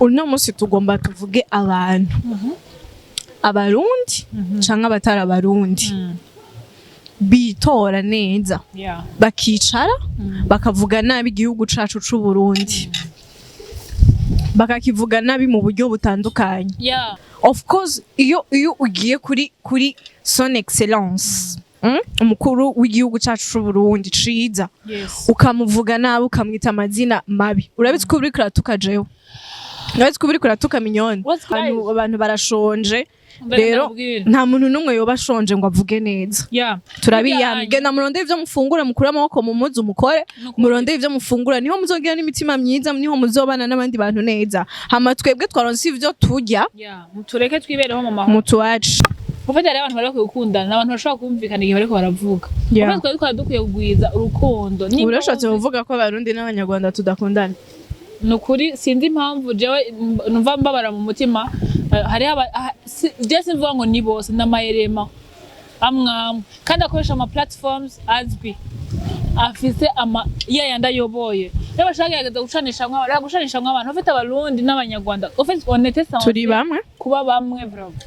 Uno munsi tugomba tuvuge abantu, Abarundi canke abatari Abarundi, bitora neza, bakicara bakavuga nabi igihugu cacu c'u Burundi, bakakivuga nabi mu buryo butandukanye. Of course, iyo ugiye kuri Son Excellence, umukuru w'igihugu cacu c'u Burundi ciza, ukamuvuga nabi, ukamwita amazina mabi, urabizi ko uriko uratuka jewe, urabizi ko uriko uratuka Mignone. What's Abantu barashonje. Mbere Rero ndakubwira. nta muntu n'umwe yoba ashonje ngo avuge neza. Turabiyamye. Genda murondere ivyo mufungura, mukure amaboko mu muzu, mukore. Nukuri. Murondere ivyo mufungura, niho muzogira n'imitima myiza, niho muzobana n'abandi bantu neza. Hama twebwe twaronse ivyo turya. Yeah. Mutureke twibereho mu mahoro. Mutuwacu. Ufite rero abantu bari bakwiye gukundana, ni abantu bashobora kumvikana igihe bariko baravuga. Kuko twari twari dukwiye kugwiza urukundo. Nimba Urashatse wumvise- kuvuga ko Abarundi n'Abanyarwanda tudakundana? Ni ukuri sinzi impamvu jewe numva mbabara mu mutima. Hariho je simvuga ngo ni bose, n'amayerema amwe amwe kandi akoresha ama platforms azwi, afise ama ya yandi ayoboye. Rero bashaka kugerageza gucanishamwo abantu, gucanishamwo abantu. Ufite Abarundi n'Abanyarwanda, ufite on était censé Turi bamwe. kuba bamwe vraiment.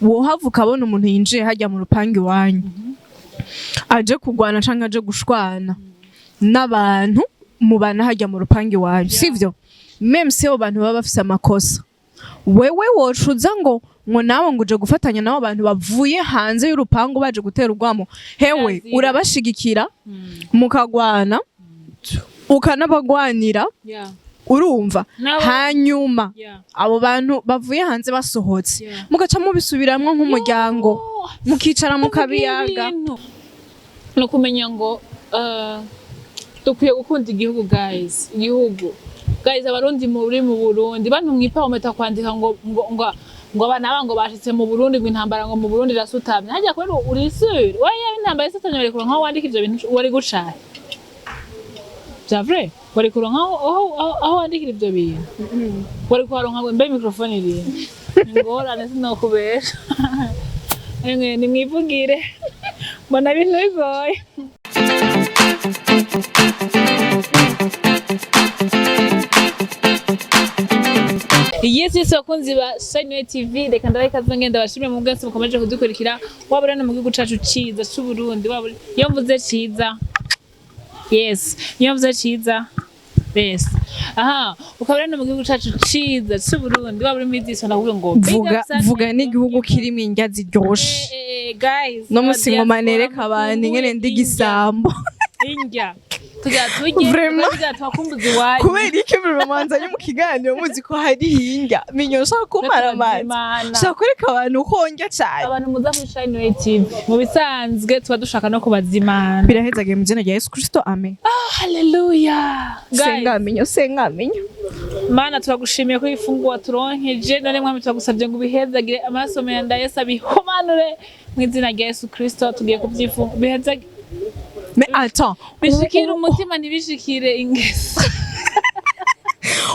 Wohava ukabona umuntu yinjiye hajya mu rupangu iwanyu, aje kurwana canke aje gushwana n'abantu mubana hajya mu rupangu iwanyu, sivyo? Même si abo bantu baba bafise amakosa, wewe wocuza ngo nawe ngo uje gufatanya n'abo bantu bavuye hanze y'urupangu baje gutera urwamo? Hewe, Kirazira. urabashigikira, mukagwana, ukanabagwanira. Urumva? Hanyuma abo bantu bavuye hanze basohotse, mugaca mubisubiramwo nk'umuryango, mukicara mukabiyaga. Ni ukumenya ngo dukwiye gukunda igihugu, guys. Igihugu, guys. Abarundi muri mu Burundi, bantu mwipawometa kwandika ngo abana aba ngo bashitse mu Burundi, ngo intambara ngo mu Burundi irasutamye. Hajya kubera uri sûr oya, intambara isutamye, wari kuronka aho wandika ivyo bintu? Wari gucaye vya vrai? Wari kuronka aho wandikira ivyo bintu? Wari kuharonka? Ngo mbe microphone iri ingorane, sinokubesha. Emwe nimwivugire, mbona ibintu bigoye. Yes, bakunzi ba Shine TV, reka ndabaha ikaze, ngenda bashimire mu bwese mukomeje kudukurikira, waba uri no mu gihugu cacu ciza c'u Burundi, waba iyo mvuze ciza, yes, iyo mvuze ciza, yes, aha ukaba uri no mu gihugu cacu ciza c'u Burundi, waba uri muri diso, ndakubwira ngo big Vuga up sana. Vuga n'igihugu kirimo indya ziryoshe. Guys, No musi ngoma diaspora, nereka abantu ingene ndi indya. Igisambo. Indya tugira turye. Vraiment. Tugira tubakumbuza iwanyu. Kubera iki vraiment mwanzanye mu kiganiro muzi ko hari hinga minyo? Ushaka kumara amazi? Turazimana. Ushaka kwereka abantu ko ndya cane? Abantu muza kuri Shine TV, mu bisanzwe tuba dushaka no kubazimana. Birahezagiye mu izina rya Yesu Kristo, amen. Haleluya. Senga minyo, senga minyo. Mana, turagushimiye ko ifunguro turonkeje. None Mwami, turagusabye ngo ubihezagire, amaraso menda Yesu abihumanure mu izina rya Yesu Kristo. Tugiye kubyifunga, bihezagire. Mais attends. Bishikire umutima, ntibishikire ingeso.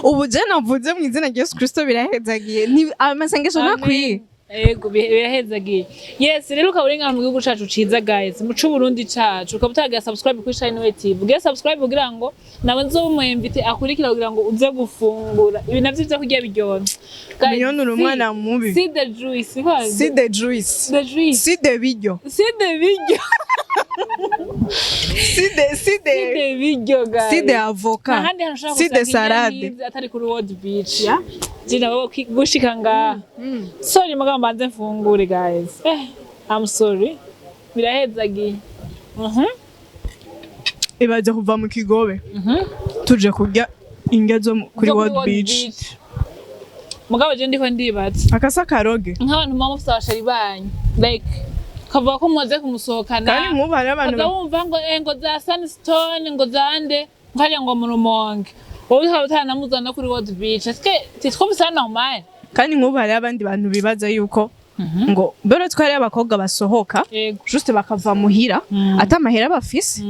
Ubu je navuze mu izina rya Yesu Kristo, birahezagiye. Amasengesho ntakwiye. Ego, birahezagiye. Yes, rero ukaba uri ngaha mu gihugu cacu ciza, guys, mu c'Uburundi cacu, ukaba utagira subscribe kuri Shine TV, ugira subscribe kugira ngo nawe nzobe umu invité akurikira, kugira ngo uze gufungura ibi navyo vyo kurya biryoshe. Guys, Mignone, uri umwana mubi. See the juice. See the juice. The juice. See the biryo. See the biryo. See the See the biryo, guys. See the avocat. Ntahandi hantu ushobora See the gusanga indya salade. nk'izi atari kuri World Beach. Je nawe gushika ngaha, sorry, mugabo mbanze mfungure, guys. I'm sorry, birahezagiye. Ibaze kuva mu Kigobe tuje kurya indya zo kuri Zo World Beach. Mugabo je ndiko ndibaza, Akasa karoge. nk'abantu muba mufise abashari banyu, like kavuga ko mumaze kumusohokana, Kandi nk'ubu hariho abantu ukaza wumva ngo ngo za Sunstone, ngo zande hariya, ngo mu Rumonge, wowe ukaba utanamuzana kuri World Beach, est-ce que tu trouves ça normal? Kandi nk'ubu hariho abandi bantu bibaza yuko ngo mbere twari abakobwa basohoka, juste bakava muhira ata amahera bafise,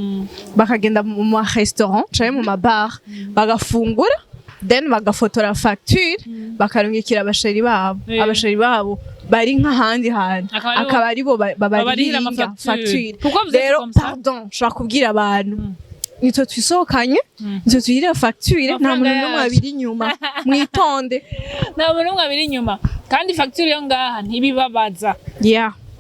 bakagenda mu ma restaurant canke mu ma bar, bagafungura, then bagafotora facture, bakarungikira abasheri babo. Abasheri babo bari nk'ahandi hantu, Akaba aribo akaba aribo babarihira babarihira amafacture. facture. Pourquoi vous êtes Rero comme ça? pardon, nshobora kubwira abantu Nitwe twisohokanye, nitwe tuyirira facture, nta Amafaranga muntu n'umwe yacu. abiri inyuma, mwitonde. Nta muntu n'umwe abiri inyuma, kandi facture yo ngaha ntibibabaza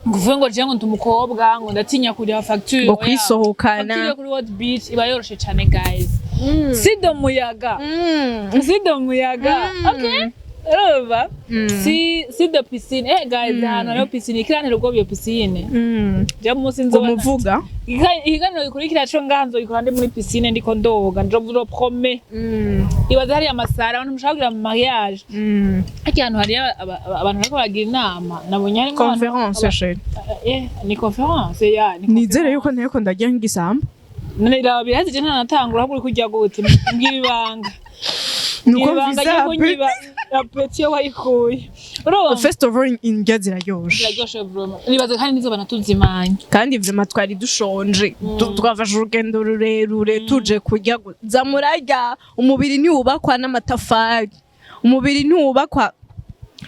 ngo uvuge ngo je ngo ndi umukobwa, ngo ndatinya kuriha facture. Ngo Oya. kwisohokana. Facture yo kuri World Beach iba yoroshe cane, guys. Si do muyaga, si do muyaga. Okay, urumva, si do piscine, guys, ahantu hariho piscine ikirantera ubwoba, iyo piscine. Je munsi Ngo nzoba muvuga. Ikiganiro gikurikira co ngaha nzogikora ndi muri piscine, ndiko ndoga, je vous le promets. Ibaze hariya amasara abantu mushaka kugira mu mariage, harya hantu hariyo abantu bariko baragira inama, nabonye harimwo abantu- Conférence, chérie. Ni conférence ya ni Nizere yuko nteko ndarya nk'igisambo. None iraba biraheze, je ntanatangura, ahubwo uri kurya gute? Mbwira ibanga. Nuko Ibanga mfise ryo kunyiba appétit yo wayikuye, urumva? First of all, indya ziraryoshe. Ziraryoshe vraiment, nibaze kandi nizo banatuzimanya. Kandi vraiment twari dushonje. Twafashe urugendo rurerure tuje kurya. Za murarya, umubiri ntiwubakwa n'amatafari, umubiri ntiwubakwa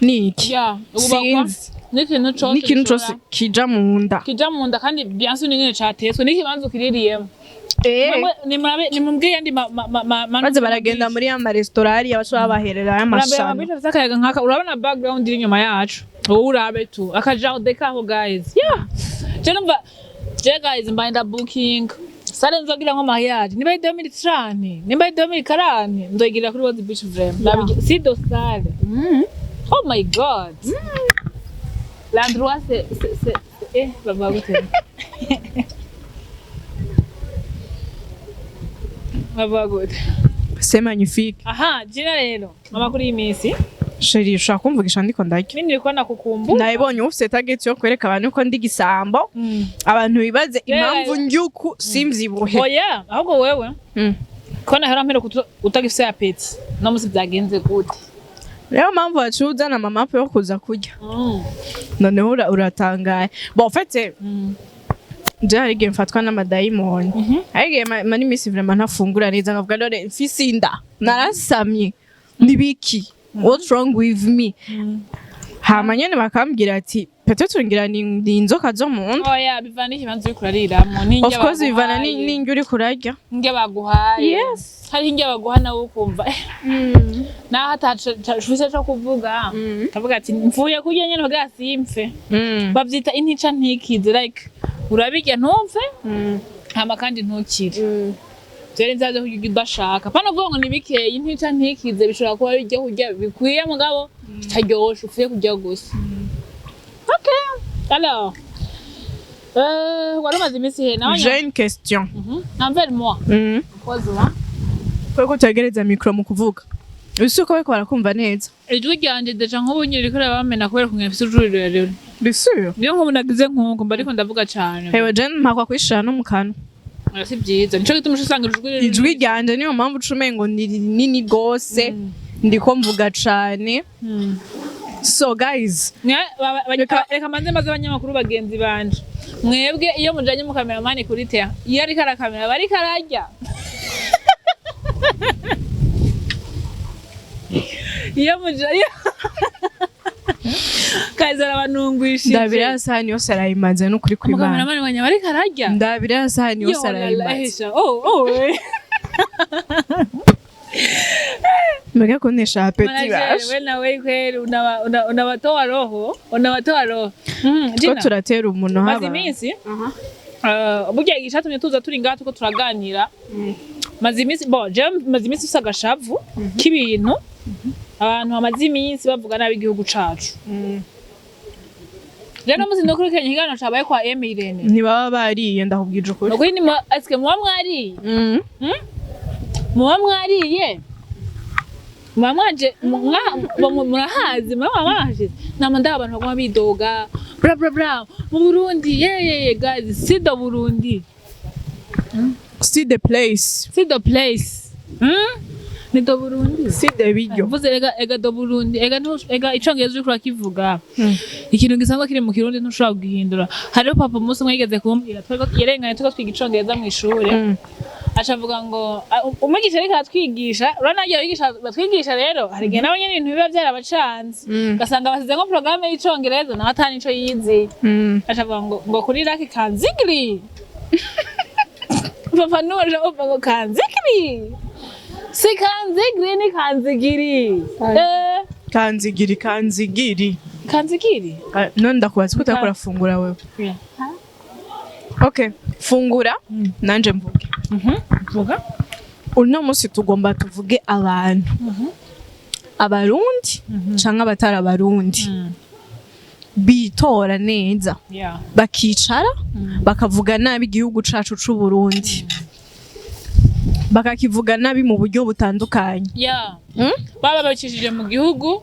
niki? Ya, ubakwa Sinzi. n'ikintu cose N'ikintu cose kija mu nda. Kija mu nda, kandi bien sûr n'ingene catetswe n'ikibanza ukiririyemo. Nimurabe, nimumbwire yandi Maze baragenda muri ya maresitora hariya baca babaherera murabe y'amashano. Amabici afise akayaga nkaka, urabona background iri inyuma yacu, wowe urabe tu akajardin kaho, guys. Yeah, je numva je, guys, mbaye nda booking salle nzogira nko mariage, niba ari 2030, nimba ari 2040, nzoyigira kuri World Beach vraiment. Si do salle. Oh my God, l'endroit, c'est bavuga gute, bavuga gute? C'est magnifique. Aha Gina, rero amakuru y'iminsi? Chérie, ushobora kumvugisha ndiko ndarya. Nini, ko nakukumbura. Nabibonye ufise target yo kwereka abantu ko ndi gisambo, abantu bibaze impamvu ndyuku simvyibuhe. Oya, ahubwo wewe, ko nahera mperuka utagifise appétit, no musi byagenze gute? Rero mpamvu waciye uzana amamapu yo kuza kurya, noneho uratangaye. Bon, en fait, je hari igihe mfatwa n'amadayimoni, hari igihe mara iminsi vraiment ntafungura neza, nkavuga none mfise inda, narasamye, nibiki, what's wrong with me? Hama nyene bakambwira ati peut-être ngira ni inzoka zo mu nda. Oya, bivana n'ikibanza uriko urariramwo n'indya. Of course, bivana Baguhaye. n'indya uriko urarya. Indya baguhaye. Hariho indya baguha nawe ukumva naho atacufise co kuvuga, kavuga ati mvuye kurya nyene kugira simpfe. Bavyita intica ntikize, like urabirya ntumve, hama kandi ntukire. Vyari nzaze kurya udashaka, pana uvuga ngo ni bikeyi, intica ntikize bishobora kuba bijya kurya bikwiye mugabo bitaryoshe, upfuye kurya gusa. Okay, alors wari umaze iminsi he nawe? J'ai une question. Envers moi? Pose-moi. Kubera ko utegereza micro mu kuvuga, ese uko bariko barakumva neza? Ijwi ryanje déjà nk'ubu nyine ririko rirabamena kubera ukuntu mfise ijwi rirerire. Bisure. Niyo nk'ubu nagize nk'uko mba ariko ndavuga cane. Hewe, je mpakwa kwishira no mu kanwa. Oya, si byiza, nico gituma uca usanga ijwi riri. Ijwi ryanje niyo mpamvu uca umengo ni rinini gose, ndiko mvuga cane. So guys, Reka manze maze abanyamakuru bagenzi banje, mwebwe iyo mujanye mu kameramani kuri terrain, iyo ariko arakamera aba ariko ararya, iyo mujanye kaza arabanungwishije. Ndabira ya sahani yose arayimaze, n'ukuri kw'Imana. Umukameramani wanje aba ariko ararya. Ndabira ya sahani yose Yo, lala, arayimaze. esha. Oh, oh, eh. Mbega kuntesha appétit. Manager, Basha. we nawe kweli unawatoa roho, unawatoa roho. Ko Gina, turatera umuntu maze haba. iminsi burya icatumye tuza turi ngaha tuko turaganira, maze iminsi, bon, jewe maze iminsi mfise agashavu k'ibintu abantu bamaze iminsi bavuga nabi igihugu cacu. Rero muzi nokurikiranye ikiganiro cabaye kwa Aime Irene. Ntibaba bariye, ndakubwije ukuri. Nukuri ni eske muba mwariye? Muba mwariye, muba mwaje murahazi, muba mwahashize. Nama ndaba abantu baguma bidoga bla bla bla mu Burundi, ye ye ye, guys, see the Burundi. See the place. See the place, Ni do Burundi. See the biryo. Mvuze ega ega do Burundi, ega ega icongereza uriko urakivuga, ikintu gisanzwe kiri mu Kirundi ntushobora kugihindura. Hariho papa umunsi umwe yigeze kumbwira, twariko yerenganye turiko twiga icongereza mw'ishure, aca avuga ngo umwigisha ariko aratwigisha, urabona nagiye abigisha batwigisha, rero hari igihe nabo nyene ibintu biba vyarabacanze, ugasanga basize nko porogaramu y'icongereza nawe ata nico yize. Aca avuga ngo kuri Lac Kanzigiri. Papa nuje uva ngo Kanzigiri, si Kanzigiri, ni Kanzigiri. Kanzigiri, Kanzigiri. Kanzigiri. Ah, none ndakubaza ko utariko urafungura wewe? Okay, fungura nanje mvuge. Vuga. Uno munsi tugomba tuvuge abantu, Abarundi canke abatari Abarundi, bitora neza, bakicara bakavuga nabi igihugu cacu c'Uburundi, bakakivuga nabi mu buryo butandukanye. Baba babicishije mu gihugu,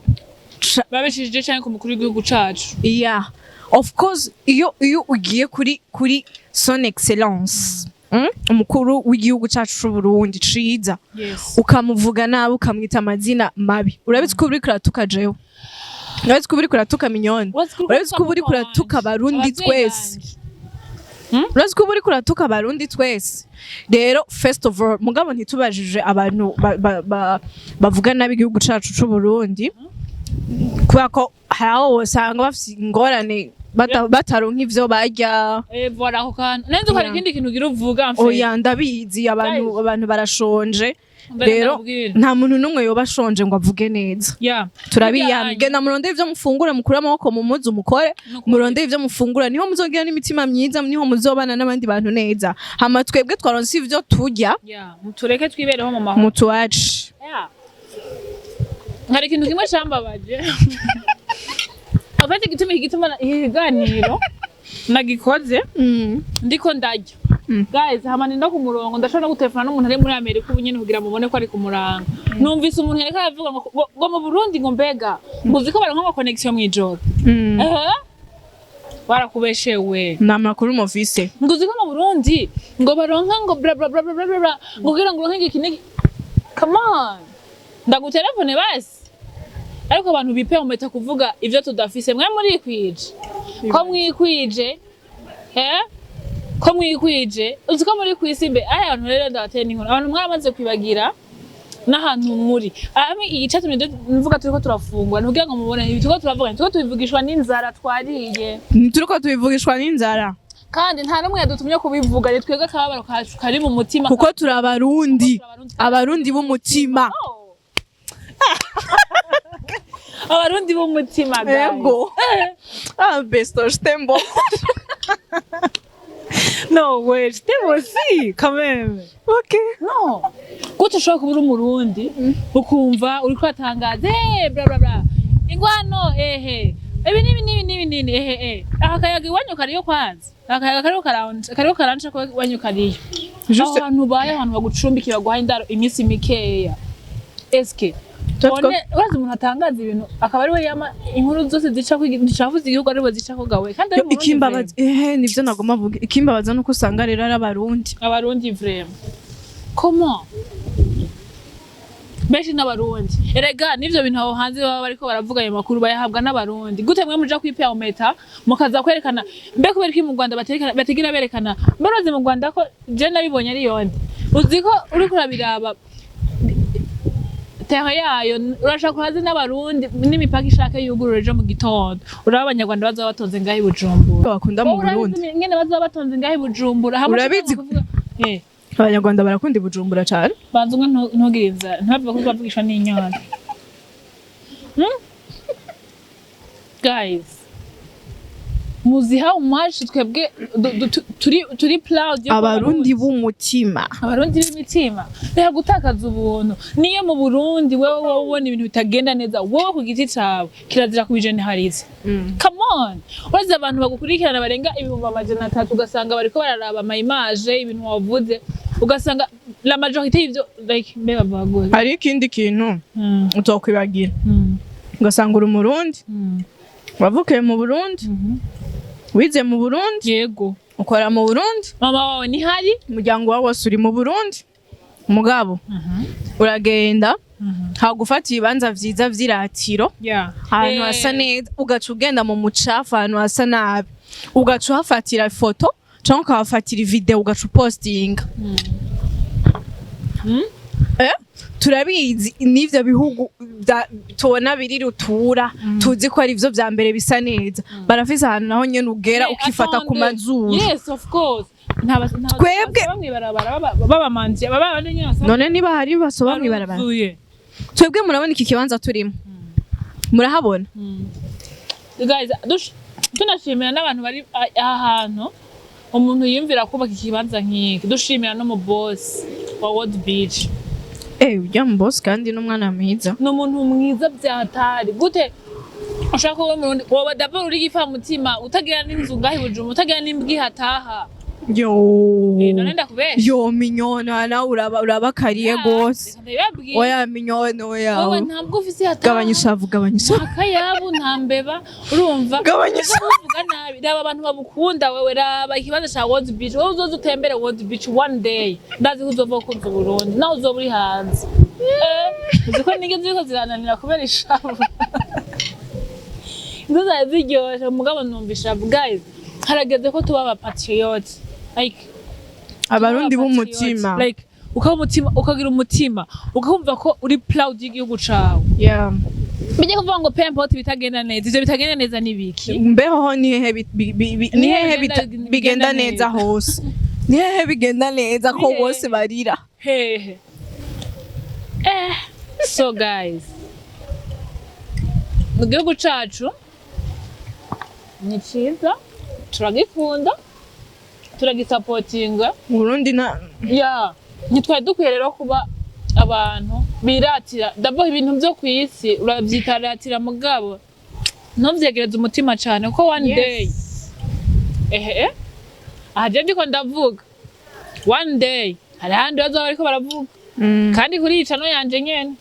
babicishije canke ku mukuru w'igihugu cacu. Yeah, of course, iyo ugiye kuri Son Excellence, Umukuru w'igihugu cacu c'Uburundi ciza, ukamuvuga nabi, ukamwita amazina mabi, urabizi ko uriko uratuka jewe, urabizi ko uriko uratuka Minyoni, urabizi ko uriko uratuka Abarundi twese, urazi ko uriko uratuka Abarundi twese. Rero first of all, mugabo ntitubajije abantu bavuga nabi igihugu cacu c'Uburundi, kubera ko hari aho wosanga bafise ingorane, bataronka ivyo barya. Eh, voilà, ako kantu nanze ko hari ikindi kintu ugira uvuga mfe. Oya, ndabizi, abantu Guys. abantu barashonje. Mbere Rero ndakubwira. nta muntu n'umwe yoba ashonje ngo avuge neza. Turabiyamye. Bijyanye. Genda murondere ivyo mufungura, mukure amaboko mu muzu, mukore. Nukuri. Murondere ivyo mufungura, niho muzogira n'imitima myiza, niho muzobana n'abandi bantu neza. Hama twebwe twaronse ivyo turya, Tureke twibereho mu mahoro. Mutuwace. Hari ikintu kimwe cambabaje afite igituma, igituma iki kiganiro nagikoze ndiko ndarya. Guys, hama no ku murongo ndashobora no gutelefona n'umuntu ari muri Amerika ubu nyene kugira mubone ko ari ku murango. Numvise umuntu yariko aravuga ngo mu Burundi, ngo mbega ngo uzi ko baronka ama connection mw'ijoro. Ehe, barakubeshewe. Ni amakuru mufise. Ngo uzi ko mu Burundi ngo baronka ngo bla bla bla bla bla bla, ngo kugira ngo uronke iki n'iki. Come on, ndagutelefone basi. Ariko abantu bipermeta kuvuga ivyo tudafise, mwe murikwije, ko mwikwije, eh, ko mwikwije, uzi ko muri kwisi mbe aya abantu. Rero ndabateye n'inkuru, abantu mwaramaze kwibagira n'ahantu muri ami. Igicatumye mvuga turiko turafungura ntugira ngo mubone ibi turiko turavuga, turiko tubivugishwa n'inzara twariye. Turiko tubivugishwa n'inzara. Kandi nta n'umwe yadutumye kubivuga, ni twebwe akababaro kacu kari mu mutima. Kuko turi Abarundi. Kuko turi Abarundi. Abarundi b'umutima. Oh. Abarundi b'umutima, guys. Ego, ah, besto, je t'aime beaucoup. No way, je t'aime aussi quand même. Ok. No, gute ushobora kuba uri Umurundi ukumva uriko uratangaza bla bla bla, ingwano, ehe, ibi n'ibi n'ibi n'ibi n'ibi, ehe, eh, aka kayaga iwanyu kariyo? Kwanza akayaga kariho karanca, kariho karanca ko iwanyu kariyo? Juste Aho hantu ubaye, ahantu bagucumbikiye, baguha indaro iminsi mikeya, eske Toi, one urazi umuntu atangaza ibintu akaba ari we yama inkuru zose zica zicafuza igihugu, ari we zicako gawe, kandi ari Yo, Umurundi? ikimbabaza, ehe, nivyo nagomba mvuge, ikimbabaza nuko usanga rero ari Abarundi. Abarundi vraiment, comment? Benshi n'Abarundi erega. N'ivyo bintu aho hanze baba bariko baravuga, ayo makuru bayahabwa n'Abarundi. Gute mwe muja kwipermeta mukaza kwerekana? Mbe kubera iki mu Rwanda baterekana, bategira berekana? Mbe urazi mu Rwanda ko je nabibonye ari yonde? Uzi ko uriko urabiraba terre yayo, urashaka urazi n'Abarundi n'imipaka ishaka yugurura ejo mu gitondo, uraba Abanyarwanda bazoba batonze ngaho i Bujumbura. Bakunda mu Wowe urabizi Burundi. ingene bazoba batonze ngaho i Bujumbura hamwe? Urabizi- Ushaka kuvuga Abanyarwanda barakunda i Bujumbura cane. Banza umwe, ntugire inzara, ntibave ko bavugishwa n'inyota. Guys, muzi how much twebwe turi proud yo kuba Abarundi b'umutima. Abarundi b'imitima. Reka gutakaza ubuntu. Niyo mu Burundi wewe wowe ubona ibintu bitagenda neza, wowe ku giti cawe kirazira kubijeneraliza. Come on, urazi abantu bagukurikirana barenga 300,000, ugasanga bariko bararaba ama image, ibintu wavuze, ugasanga la majorité y'ivyo, like, mbe bavuga gute? Hariho ikindi kintu utokwibagira, ugasanga uri Umurundi, wavukiye mu Burundi, wize mu Burundi, ukora mu Burundi, mama wawe ntihari, umuryango wawe wose uri mu Burundi, mugabo uragenda hagufata ibibanza vyiza vy'iratiro, ahantu hasa neza, ugaca ugenda mu mucafu, ahantu hasa nabi, ugaca uhafatira ifoto canke ukahafatira video, ugaca upostinga. Turabizi n'ivyo bihugu tubona biri rutura, tuzi ko ari ivyo vya mbere bisa neza, barafise ahantu naho nyene ugera ukifata ku Attendez. mazuru. Yes, of course. Nta Twebwe- bamwe barabara babamanzi baba bandi nyine basaba. None niba hari basoba mw'ibarabara? Baruzuye. Twebwe murabona iki kibanza turimo, murahabona? Guys, tunashimira n'abantu bari aha hantu. Umuntu yiyumvira kubaka ikibanza nk'iki, dushimira no mu boss wa World Beach. Eh, ujya mu boss kandi n'umwana mwiza. Ni umuntu mwiza byatari gute. Ushaka kuba Umurundi, woba d'abord uri mutima, utagira n'inzu ngaho i Bujumbura, utagira n'imbwa ihataha. Yo. Eh, none ndakubesha? Yo, Mignone, nawe urabakariye gose. Reka ndabibabwire. Oya Mignone, oya. Wowe ntabwo ufise ihataha. Gabanya ishavu, gabanya ishavu. Nta kayabu, nta mbeba, urumva? Gabanya Uza kuvuga nabi. Raba abantu babukunda. Wewe raba ikibanza ca World Beach. Wowe uzoza utembere World Beach one day, ndazi ko uzova ukunze Uburundi nawe uzoba uri hanze. Eh, uzi ko nigeze ziriko zirananira kubera ishavu. Izo zari ziryoshe, mugabo numva ishavu. Guys, harageze ko tuba aba patriote, like Abarundi tuba b'umutima. aba patriote. Like ukaba umutima, ukagira umutima, ukumva ko uri proud y'igihugu cawe. Bijya kuvuga ngo peu importe bitagenda neza, ivyo bitagenda neza ni biki? Mbeho ni hehe ni hehe bigenda bigenda neza hose? Ni hehe bigenda neza ko Ni hehe? bose barira? Hehe? Eh, so guys, mu gihugu cacu ni ciza, turagikunda, turagisapotinga. Burundi na Ya, ntitwari dukwiye rero kuba abantu biratira. D'abord ibintu vyo kw'isi uravyitaratira, mugabo ntuvyegereze umutima cane, kuko one day, ehe, aha je ndiko ndavuga, one day hari ahandi bazoba bariko baravuga. Kandi kuri iyi channel yanje nyene,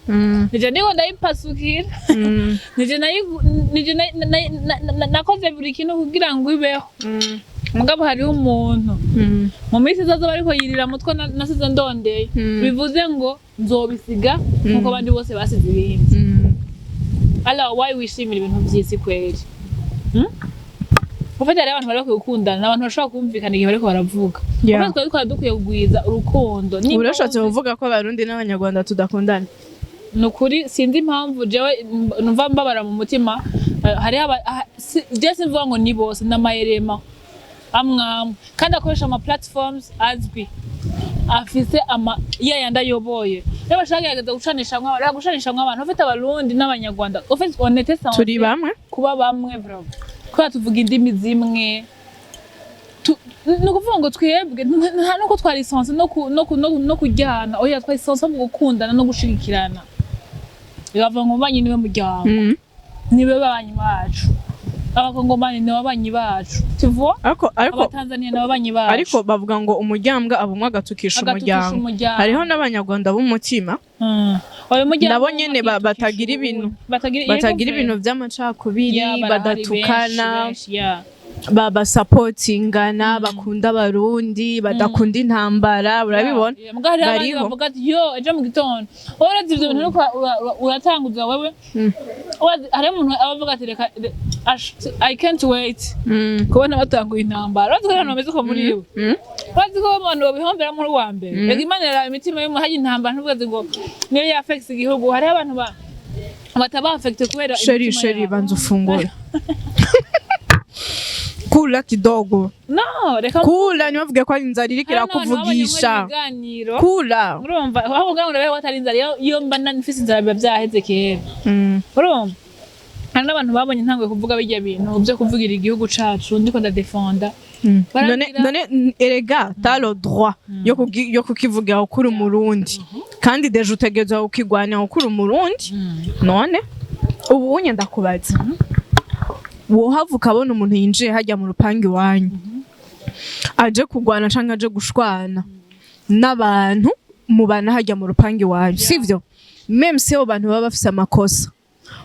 nije ndiko ndayipasukira, nije nije nakoze buri kintu kugira ngo ibeho. Mugabo hariho umuntu mu minsi izaza bariko yirira mutwe nasize ndondeye. Bivuze ngo nzobisiga nkuko abandi bose basize ibindi. Alors why wishimira ibintu vy'isi kweri? Hmm? Ufite rero abantu bari bakwiye gukundana, abantu bashobora kumvikana igihe bariko baravuga. Kuko twari twari dukwiye kugwiza urukundo. Nimba Urashatse wumvise- kuvuga ko Abarundi n'Abanyarwanda tudakundana? Ni ukuri sinzi impamvu jewe numva mbabara mu mutima. Eh, hariho je simvuga ngo ni bose, n'amayerema amwe amwe kandi akoresha ama platforms azwi, afise ama yayandi ayoboye. Rero bashaka gerageza gucanishamwo abantu, gucanishamwo abantu. Ufite Abarundi n'Abanyarwanda, ufite on était censé Turi bamwe. kuba bamwe vraiment, kubera tuvuga indimi zimwe. Ni ukuvuga ngo twebwe nta nuko twari censé no kuryana. Oya, twari censé mu gukundana no gushigikirana. Bava ngo banyi niwe muryango, niwe babanyi bacu. Abakongomani ni ababanyi bacu, tu vois? Ariko Abatanzania ni ababanyi bacu. Ariko bavuga ngo umuryango abumwe agatukisha Agatukisha umuryango. umuryango. Hariho n'Abanyarwanda b'umutima. Oyo muryango Nabo nyene akitutisha batagira ibintu. Batagira Batagira ibintu by'amacakubiri. Ya, barahari benshi, Badatukana. benshi, ya. Babasapotingana, bakunda Abarundi, badakunda intambara, urabibona? Ya, mugabo hariho abandi Bariho. bavuga ati yo ejo mu gitondo wowe uretse ivyo bintu uriko uratanguza wewe. Hariho umuntu aba avuga ati reka I can't wait kubona batanguye intambara. Urazi ko abantu bameze uko muri we? Urazi ko abantu babihomberamo muri uwa mbere? Reka Imana iraraba imitima y'umuntu. Hajya intambara ntuvuge ngo niyo yafekisa igihugu. Hariho abantu bataba affecté kubera Chérie, imitima chérie, yabo. banza ufungure, kula kidogo. No, reka. Kula, ntibavuge ko ari inzara iriko Hariho n'abantu babonye irakuvugisha. ibiganiro. Kula. Urumva aho kugira ngo urabeho atari inzara, iyo mba nfise inzara biba vyaheze kera. Urumva hari n'abantu babonye ntanguye kuvuga bijya bintu byo kuvugira igihugu cacu, ndiko ndadefenda. None Barambwira- none erega t'as le droit yo kukivugira ko uri Umurundi, kandi déjà utegerezwa kukigwanira ko uri Umurundi. None ubu unye ndakubaza, wohava ukabona umuntu yinjiye hajya mu rupangu iwanyu aje kugwana canke aje gushwana n'abantu mubana hajya mu rupangu iwanyu, sivyo? Même si abo bantu baba bafise amakosa,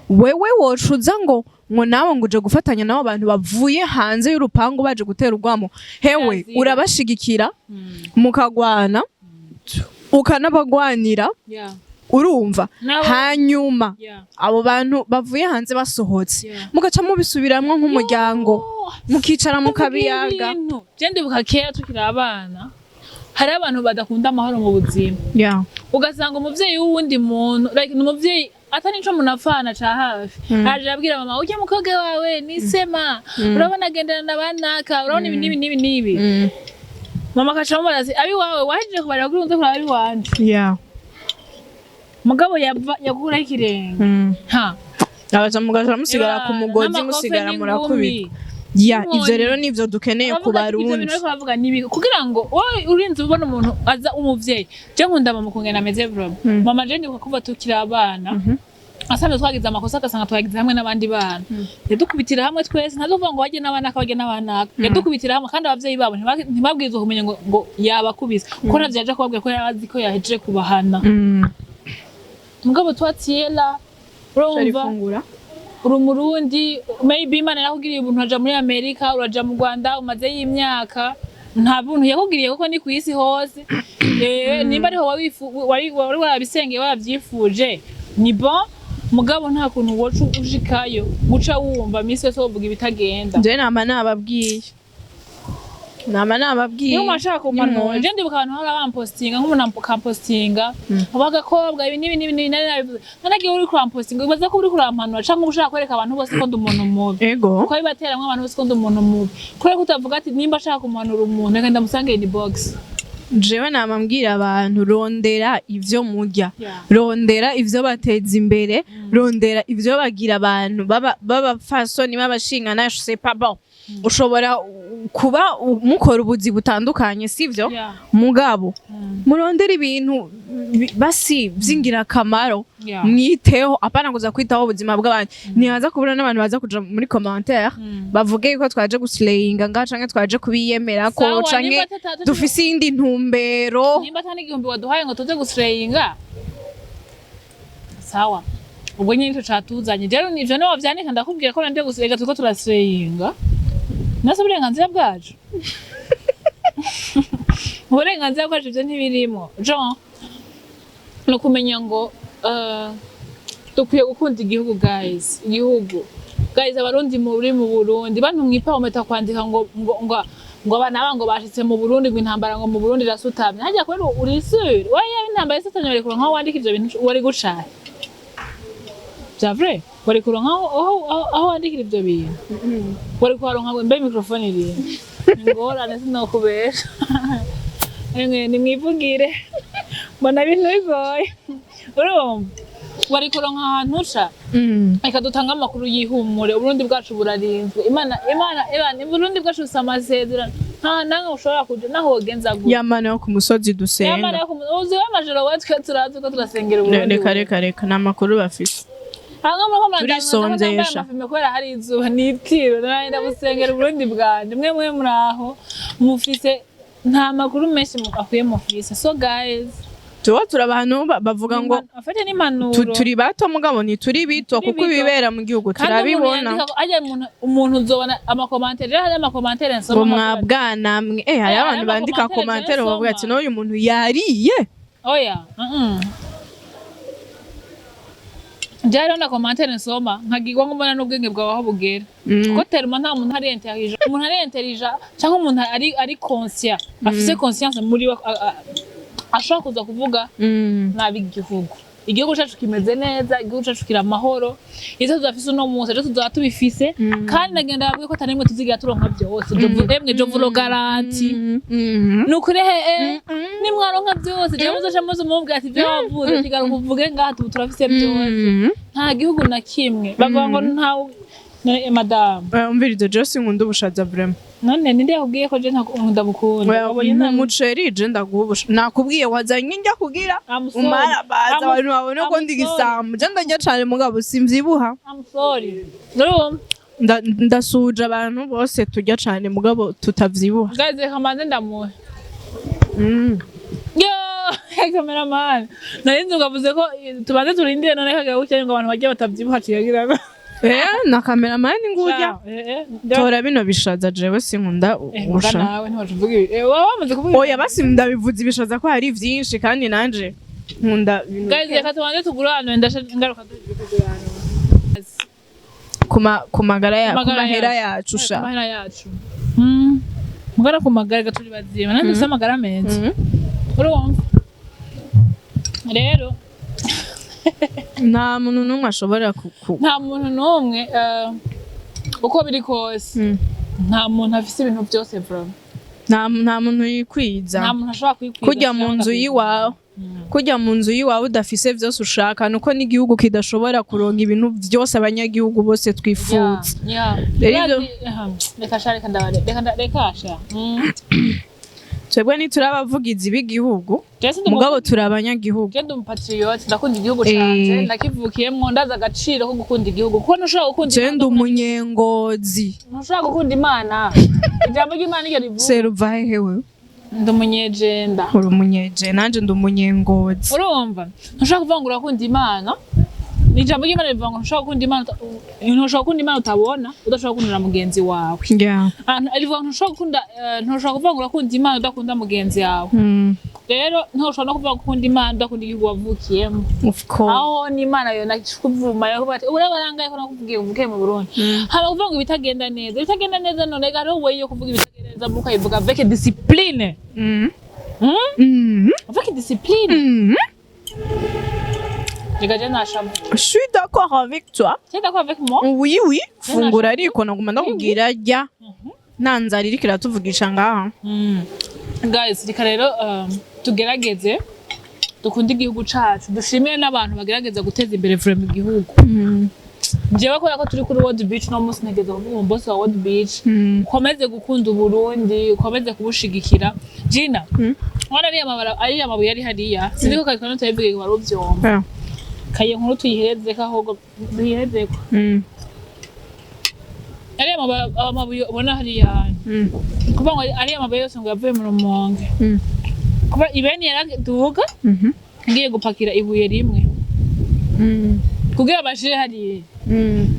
wewe wocuza ngo nawe ngo uje gufatanya n'abo bantu bavuye hanze y'urupangu baje gutera urwamo? Hewe, Kirazira. urabashigikira mukagwana, ukanabagwanira. Urumva? Hanyuma abo bantu bavuye hanze basohotse, mugaca mubisubiramwo nk'umuryango, mukicara mukabiyaga. Je ndibuka kera tukiri abana, hariho abantu badakunda amahoro mu buzima. Ugasanga umuvyeyi w'uwundi muntu, like ni umuvyeyi atari nico munapfana ca hafi, aje abwira mama: "Ujya mukobwa wawe nisema, urabona agendana na banaka, urabona ibi n'ibi n'ibi n'ibi." Mama akaca amubaza ati: "Abiwawe wahejeje kubarira kuri unze kuraba abiwanje?" Mugabo yava yakuraho ikirenge. Ha. Abaca mugaca musigara ku mugozi, N'amakofe musigara n'ingumi. murakubitwa. Ya, N'inkoni. ivyo rero nivyo dukeneye ku Baravuga ati, ivyo bintu Barundi. bariko baravuga ni ibibi. Kugira ngo wowe urinze ubona umuntu aza umuvyeyi, je nkunda mama ukungene ameze bro. Mama je ndibuka kuva tukiri abana, asanzwe twagize amakosa, agasanga twagize hamwe n'abandi bana, yadukubitira hamwe twese. Ntazovuga ngo bajye n'abana, bajye n'abanaka, yadukubitira hamwe. Kandi abavyeyi babo ntibabwirizwa kumenya ngo yabakubise, kuko ntavyo yaje kubabwira, ko yari azi ko yahejeje kubahana. Mugabo twatiyela, urumva, Fungura. uri Umurundi, maybe Imana yarakugiriye ubuntu, uraja muri Amerika, uraja mu Rwanda, umazeyo imyaka, nta buntu yakugiriye kuko ni ku isi hose. Nimba ariho wari warabisengeye, waravyifuje, ni bon. Mugabo nta kuntu woca ushikayo guca wumva misi yose wovuga ibitagenda. Je nama nababwiye, nama nababwiye. Niyo umuntu ashaka kumpanura, Nimwumve. je ndibuka abantu bahora bampostinga, nk'umuntu akampostinga abagakobwa ibi n'ibi n'ibi n'ibi, nari nabivuze. Nanagiye uri kurampostinga, ubaza ko uri kurampanura canke uba ushaka kwereka abantu bose ko ndi umuntu mubi? Ego. Kuko bibateramwo abantu bose ko ndi umuntu mubi, kubera ko utavuga ati: "Nimba ashaka kumuhanura umuntu, reka ndamusange inbox." Jewe nama mbwira abantu: rondera ivyo murya, Yeah. rondera ivyo bateza imbere, rondera ivyo bagira abantu b'abapfasoni, b'abashinga, je sais pas. Bon, ushobora kuba mukora ubuzi butandukanye, sivyo? Yeah. Mugabo murondera ibintu basi vy'ingirakamaro, mwiteho, apana kuza kwitaho ubuzima bw'abandi. Ntibaza kubura n'abantu baza kuja muri commentaire bavuge yuko twaje guslayinga ngaha, canke twaje kubiyemera ko Sawa, canke nimba dufise iyindi ntumbero. Nimba ata n'igihumbi waduhaye ngo tuze guslayinga, sawa, ubwo nyine nico catuzanye. Rero ivyo niwo wavyandika, ndakubwira ko nanje guslayinga, turiko turaslayinga nase uburenganzira bwacu, uburenganzira bwacu. Ivyo ntibirimo. Jean, ni ukumenya ngo dukwiye gukunda igihugu, guys. Igihugu, guys. Abarundi muri mu Burundi, bantu mwipawometa kwandika ngo abana aba ngo bashitse mu Burundi, ngo intambara ngo mu Burundi irasutamye hajya, kubera uri sûr oya intambara isutamye, wari kuronka aho wandika ivyo bintu? Wari gucaye vya vrai? Wari kuronka aho wandikira ivyo bintu? Wari kuharonka? Mbe microphone iri ingorane, sinokubesha. Emwe, nimwivugire, mbona ibintu bigoye. Urumva, wari kuronka ahantu uca? Reka dutange amakuru y'ihumure: Uburundi bwacu burarinzwe. Imana, Imana, Imana, Uburundi bwacu busa amasezerano, nta namwe ushobora kuja naho wogenza gute. Yamana yo ku musozi Yamana dusenga. yo uzi w'amajoro we, twe turazi ko turasengera Uburundi. Reka, reka, reka, ni amakuru bafise. Hamwe muri ko Turisonzesha. amafilme kubera hari izuba n'itiro, nari ndabusengera Uburundi bwanje. Mwe muraho mufise nta makuru menshi akwiye mufise. So guys, Tuba turi abantu bavuga ngo afate n'impanuro. Turi bato mugabo ntituri bito, Ntituri kuko bito. ibibera mu gihugu Kandi umuntu turabibona. yandika ajya umuntu uzobona amacommentaires, rero hari amacommentaires nsoma Ngo nkavuga ati, mwabwana mwe, hari Eh, abantu hari bandika amacommentaires commentaire bavuga ati nsoma. n'uyu muntu yariye. Oya, Njye na commentaire nsoma nkagirwa ngo mbona n'ubwenge bwawe aho bugera, kuko teruma nta muntu ari intelligent. Umuntu ari intelligent cyangwa umuntu ari conscient, afise conscience muri we, ashobora kuza kuvuga nabi igihugu. Igihugu cacu kimeze neza, igihugu cacu kiri amahoro. Ivyo tuzafise uno munsi, ejo tuzaba tubifise. Kandi nagenda babwiye ko atari rimwe tuzigira turonka byose. Emwe, je vous le garantis. Ni ukuri he, nimwaronka byose, jewe muzoca muze mumubwira ati: "Ibyo wavuze, kigaruka uvuge ngaha, tubu turafise byose." Nta gihugu na kimwe bavuga ngo nta none madamu. Umvirizo, je sinkunda ubushaza vraiment. None ninde yakubwiye ko je ntakunda bukunda? Wabonye Mu muceri je ndaguha ubushaza, nakubwiye wazanye njya kugira I'm sorry. umara baza abantu babone ko I'm ndi sorry. gisambo. Je ndarya cane mugabo simvyibuha. I'm sorry. Urumva? Ndasuhuje abantu bose turya cane mugabo tutavyibuha. Guys, reka mbanze ndamuhe. Yo, cameraman, nari nzi ukavuze ko tubanze turindire, none kagaye gutya ngo abantu bajye batavyibuha ciyagira. Na cameraman ngurya. Tora bino bishaza, jewe sinkunda ubushaza. Nawe ntiwaca uvuga ibi. Waba wamaze kuvuga ibi? Oya, basi ndabivuze ibishaza ko hari vyinshi, kandi nanje nkunda ibintu. Guys, reka tubanze tuguranure, ndasha ingaruka tuguranure. Ku magara ya ku Magara mahera yacu. yacu Ku sha. mahera yacu. Mugara ku magara, reka turi bazima, nanjye dufise amagara meza. Urumva rero, nta muntu n'umwe ashobora ku nta muntu n'umwe, uko biri kose, nta muntu afise ibintu byose vraiment. Nta muntu yikwiza. Nta muntu ashobora kwikwiza. Kujya mu nzu y'iwawe, kujya mu nzu y'iwawe udafise vyose ushaka, nuko n'igihugu kidashobora kuronka ibintu vyose abanyagihugu bose twifuza. Rero Reka sha, reka ndabare, reka reka sha. Twebwe ntituri abavugizi b'igihugu, Jewe sindi mugabo turi abanyagihugu. Je ndi umupatriote, ndakunda igihugu canje, ndakivukiyemwo, ndazi agaciro ko gukunda igihugu, kuko ntushobora gukunda Je Imana ndi umunyengozi. Ntushobora gukunda Imana, ijambo ry'Imana iryo rivuga. Seruva hehe wewe? Ndi umunyejenda. Uri umunyeje, nanje ndi umunyengozi. Urumva, ntushobora kuvuga ngo urakunda Imana, ni ijambo ry'Imana rivuga ngo ntushobora gukunda Imana ntushobora gukunda Imana utabona, udashobora gukunda na mugenzi wawe. Ah, rivuga ngo ntushobora gukunda, ntushobora kuvuga ngo urakunda Imana udakunda mugenzi wawe. Rero ntushobora no kuvuga ngo ukunda Imana udakunda igihugu wavukiyemo. Of course. Aho n'Imana yo nakuvuma, yakuvuga ati urabarangaye ko nakubwiye uvuke mu Burundi. Haba kuvuga ngo ibitagenda neza, ibitagenda neza, none hariho way yo kuvuga ibitagenda neza, mukayivuga avec discipline. Avec discipline. Reka je nashavuye. Je suis d'accord avec toi. Tu es d'accord avec moi? Oui, fungura, ariko naguma ndakubwira rya, nta nzara iriko iratuvugisha ngaha. Guys, reka rero tugerageze dukunde igihugu cacu, dushimire n'abantu bagerageza guteza imbere vraiment igihugu. Njyewe kubera ko turi kuri World Beach no munsi, ntegereza kuvuga umubosi wa World Beach, ukomeze gukunda Uburundi, ukomeze kubushigikira. Gina, wana ariya mabara, ariya mabuye ari hariya, sinzi ko kare tuyabivuge wari uvyumva. Kaye nkuru tuyiherezeko, ahubwo duyiherezeko. Ariya amabuye ubona hariya hantu, kuvuga ngo ariya mabuye yose ngo yavuye mu Rumonge, kuba ibeni yaraduga ngiye gupakira ibuye rimwe kugira bashire hariya.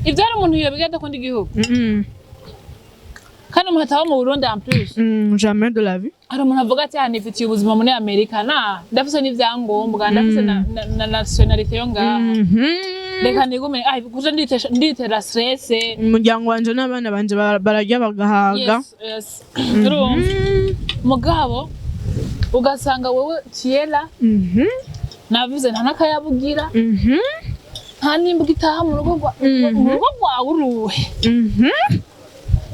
Ivyo hari umuntu yobiga adakunda igihugu? Kandi umuntu ataba mu Burundi en plus. Jamais de la vie. Hari umuntu avuga ati aha nifitiye ubuzima muri Amerika, na ndafise n'ivyangombwa, ndafise na nationalité yo ngaha, reka nigume, ah, kuja nditera stress. Umuryango wanje n'abana banje bararya bagahaga. Yes. Urumva, mugabo ugasanga wowe tiela, navuze, nta n'akayabugira, nta n'imbwa itaha mu rugo mu rugo rwawe uruhe?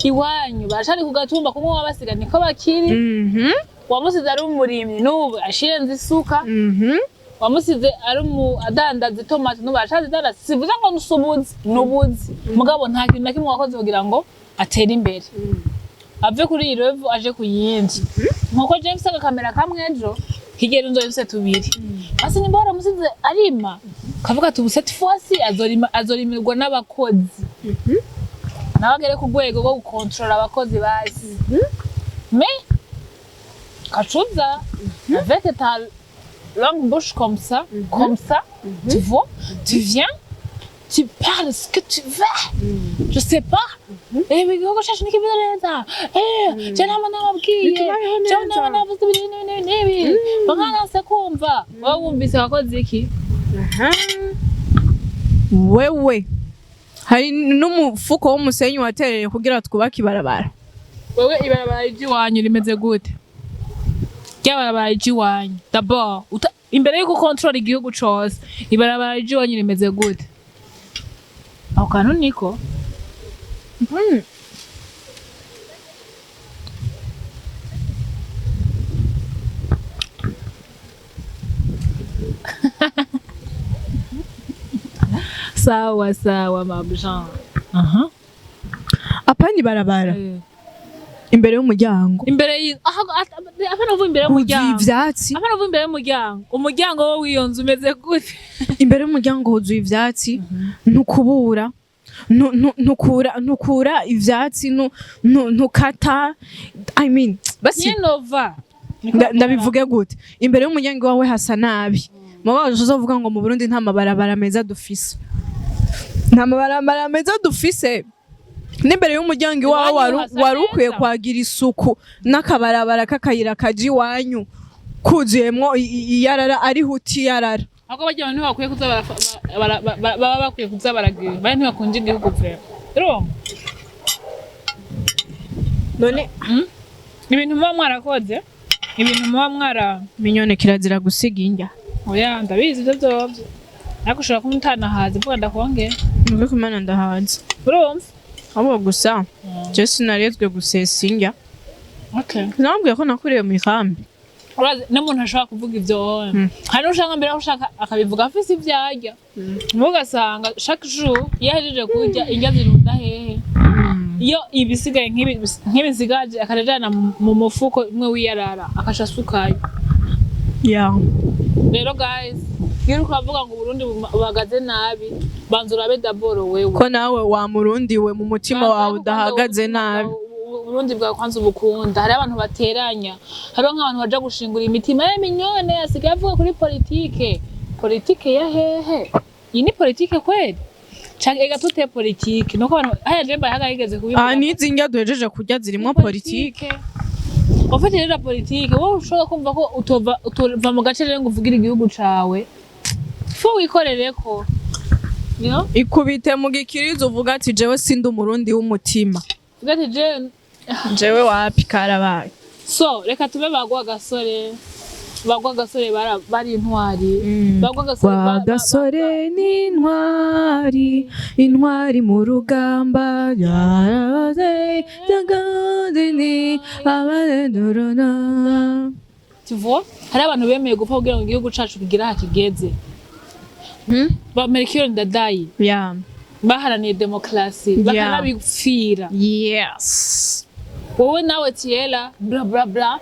Iwanyu baracari ku gatumba kumwe wabasiga niko bakiri. Wamusize ari umurimyi, n'ubu ashirenze isuka. Wamusize ari umu adandaza itomati, n'ubu aracazidandaza. Sivuze ngo nusubuzi nubuzi, mugabo nta kintu na kimwe wakoze kugira ngo atere imbere, ave kuri iyi level aje ku yindi. Nkuko James agakamera kamwe, ejo hirya y'inzu mfise tubiri. Basi nimba waramusize arima, kavuga ati ubu cette fois-ci azorima, azorimirwa n'abakozi, nawe agere ku rwego rwo gukontorora abakozi bazi. Mais kacuza avec ta longue bouche comme ça, comme ça, tu vois, tu viens, tu parles ce que tu veux, je sais pas, eh, igihugu cyacu ntikimeze neza, eh, je nama nababwiye, Ntitubayeho je neza. nama navuze ibi n'ibi n'ibi n'ibi, bakanase kumva. Wowe wumvise wakoze iki? Wewe hari n'umufuko w'umusenyi watereye kugira twubake ibarabara? Wewe ibarabara ry'iwanyu rimeze gute? Ry'abarabara ry'iwanyu d'abord, imbere yuko ukontorora igihugu cose, ibarabara ry'iwanyu rimeze gute? Aho kantu niko. Sawa sawa, mabjean. Aha. Apana ibarabara, imbere y'umuryango. Imbere aha, apana uvuye imbere huzuye y'umuryango. Ivyatsi. Apana uvuye imbere y'umuryango, umuryango wo w'iyo nzu umeze gute? Imbere y'umuryango huzuye ivyatsi, ntukubura, ntukura ivyatsi, ntukata, I mean, basi Nyenova. Ndabivuge gute? Imbere y'umuryango wawe hasa nabi, mugabo uzovuga ngo mu Burundi nta mabarabara meza dufise? Nta mabarabara meza dufise n'imbere y'umuryango iwawe. Iwanyu hasa Wari ukwiye neza. kwagira isuku n'akabarabara k'akayira kaja iwanyu kuzuyemwo iyarara, ariho utiyarara. Ahubwo barya abantu ntibakwiye kuza baba bakwiye kuza baragira bari, ntibakunda igihugu vraiment, urumva? None Ibintu muba mwarakoze, ibintu muba mwara minyone, kirazira gusiga indya. Oya, ndabizi ibyo byovyo, ariko ushobora kuba utanahaze, mvuga ndakongera. Nuve kumana, ndahaze. Urumva? Ahubwo gusa je sinarezwe gusesa indya. Okay. Nababwiye ko nakuriye mu ikambi. Urazi n'umuntu ashobora kuvuga ivyo, hari n'ushaka mbere aho ushaka akabivuga afise ivyo arya, ugasanga chaque jour iyo ahejeje kurya indya zirunda hehe, iyo ibisigaye nk'ibisigaje akajana mu mufuko umwe wiyarara akaca asukayo. Rero guys, iyo uriko uravuga ngo Uburundi buhagaze nabi, banza urabe d'abord wewe ko nawe wa murundi we mu mutima Banza wawe kwanza udahagaze ubuzima nabi. bwawe, Uburundi bwawe kwanza ubukunda. Hariho abantu bateranya, hariho nk'abantu baja gushingura imitima ya minyone asigaye avuga kuri politike. Politike ya hehe? Iyi ni politike kweli? Canke ega tute politike nuko abantu haya je mbaye hageze kubivuga. Aha n'izi ndya duhejeje kurya zirimo politike. Ufite rero politike, wowe ushobora kumva ko utova mu gace rero ngo uvugire igihugu cawe, fu wikorereko, you know? Ikubite mu gikiriza uvuga ati: "Jewe sindi umurundi w'umutima." Uvuga ati je Jewe wapi, karabaye. So reka tube bagwa gasore, bagwa gasore bari intwari, bagwa gasore Gasore ni intwari, intwari mu rugamba yaraze ni abarenduruna. Tu vois, hari abantu bemeye gupfa kugira ngo igihugu cacu kigire aha kigeze. Ba Melchior Ndadaye baharaniye demokarasi bakanabipfira. Wowe nawe Tiela, bla bla bla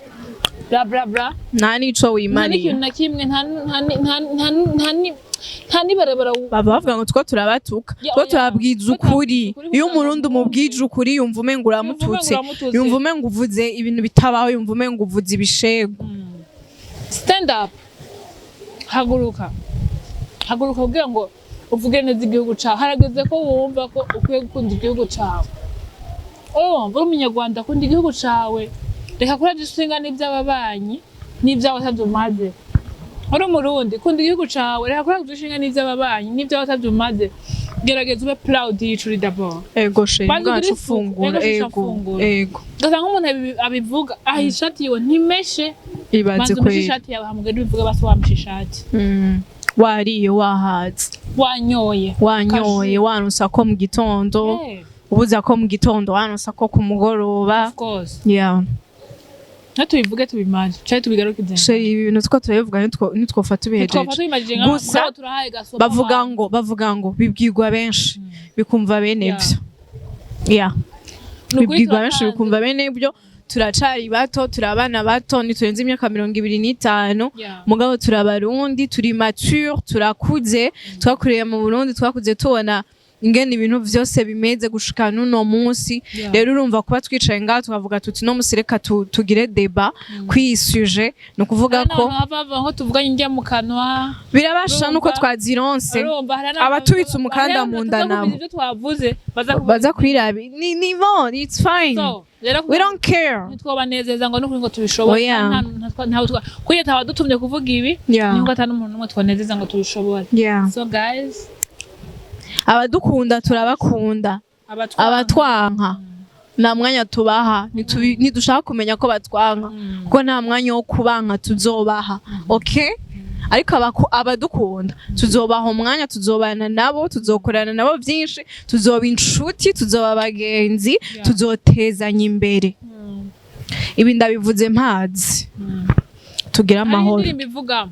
bla bla bla. Nta n'ico Nta wimariye. n'ikintu na kimwe, nta n'ibarabara. Baba bavuga ngo two turabatuka, Ya, two oya. turababwiza Two ukuri. turababwiza ukuri Iyo kugira ngo umurundi umubwije ukuri yumva umengo uramututse, Yumva umengo uramututse. yumva umengo uvuze ibintu bitabaho, yumva umengo uvuze ibishegu. Stand up, haguruka, haguruka kugira ngo uvuge neza igihugu cawe. Harageze ko wumva ko ukwiye gukunda igihugu cawe. Oh, uri umunyarwanda, kunda igihugu cawe, reka kuraja ishinga n'ivy'ababanyi n'ivyawe atavyo umaze. Uri umurundi, kunda igihugu cawe, reka kuraja ishinga n'ivy'ababanyi n'ivyawe atavyo umaze. Gerageza ube proud y'ico uri d'abord. Ego chéri. Banza ugire Bwacu isuku. fungura. Ego, shisha Ego. fungura. Ego. Ugasanga nk'umuntu abivuga aha ishati yiwe ntimeshe. Ibaze Banza umeshe kweri. ishati yawe, hamugende ubivuge basi wameshe ishati. Wariye wahaze, wanyoye, wanyoye, waronsa ko mu gitondo, ubuza ko mu gitondo, waronsa ko ku mugoroba. Of course. Tubivuge tubimaje canke tubigarukize. Chéri, ibi bintu two turabivuga nitwofa tubihejeje. Ntitwopfa tubimajije nka Gusa, mugabo turahaye gasopo bavuga abantu. ngo bibwirwa benshi bikumva bene byo, yeah. Ni ukuri. Bibwirwa benshi Turatanze. bikumva bene byo. Turacari bato, turi abana bato, ntiturenze imyaka 25. Mugabo turabarundi, turi mature, turakuze, twakuriye mu Burundi, twakuze tubona ingene ibintu vyose bimeze gushika n'uno munsi. Rero urumva kuba twicaye ngaha tukavuga tuti no musi reka tugire débat kw'iyi sujet, ni ukuvuga Hari ko n'abantu bava bavuga ngo tuvuganye indya mu kanwa. Birabasha nuko Urumva? twazironse. Urumva, hari n'abantu Abatubitse umukanda hari mu n'abantu nda bataza nabo. kumva ivyo twavuze baza kuvuga. Baza kwiraba ni bon, it's fine. So rero We don't care. ntitwobanezeza ngo nukuri ngo tubishobore. Oya. Kuko tabadutumye kuvuga ibi, nubwo ata n'umuntu n'umwe twanezeza ngo tubishobore. So guys, Abadukunda turabakunda. Abatwanka, abatwanka nta mwanya tubaha. Ntidushaka kumenya ko batwanka kuko nta mwanya wo kubanka tuzobaha, okay? Ariko abadukunda tuzobaha umwanya, tuzobana nabo, tuzokorana nabo byinshi, tuzoba inshuti, tuzoba abagenzi, tuzotezanya imbere. Ibi ndabivuze mpazi. Tugire Hari amahoro. indirimbo ivuga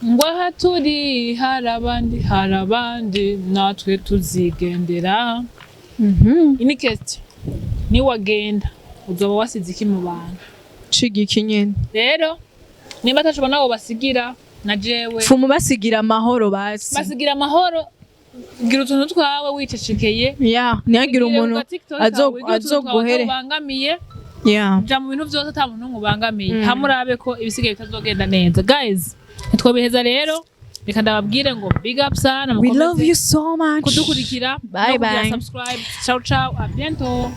ngo aha turi hari abandi, hari abandi, natwe tuzigendera. Ini question: niwagenda uzoba wasize iki mu bantu? Ciga iki nyene. Rero nimba atashobora nabo basigira na jewe, Fumu basigira amahoro basi. Basigira amahoro. Gira utuntu twawe wicecekeye. Ya, ntihagire umuntu azoguhere. Ubangamiye. Ja mu bintu vyose ata muntu n'umwe ubangamiye. Hamwe urabe ko ibisigaye bitazogenda neza. Guys, ntitwobiheza rero, reka ndababwire ngo big up sana. We Mukomeze love you so much. kudukurikira Bye no kugira bye. subscribe. Ciao ciao, à bientôt.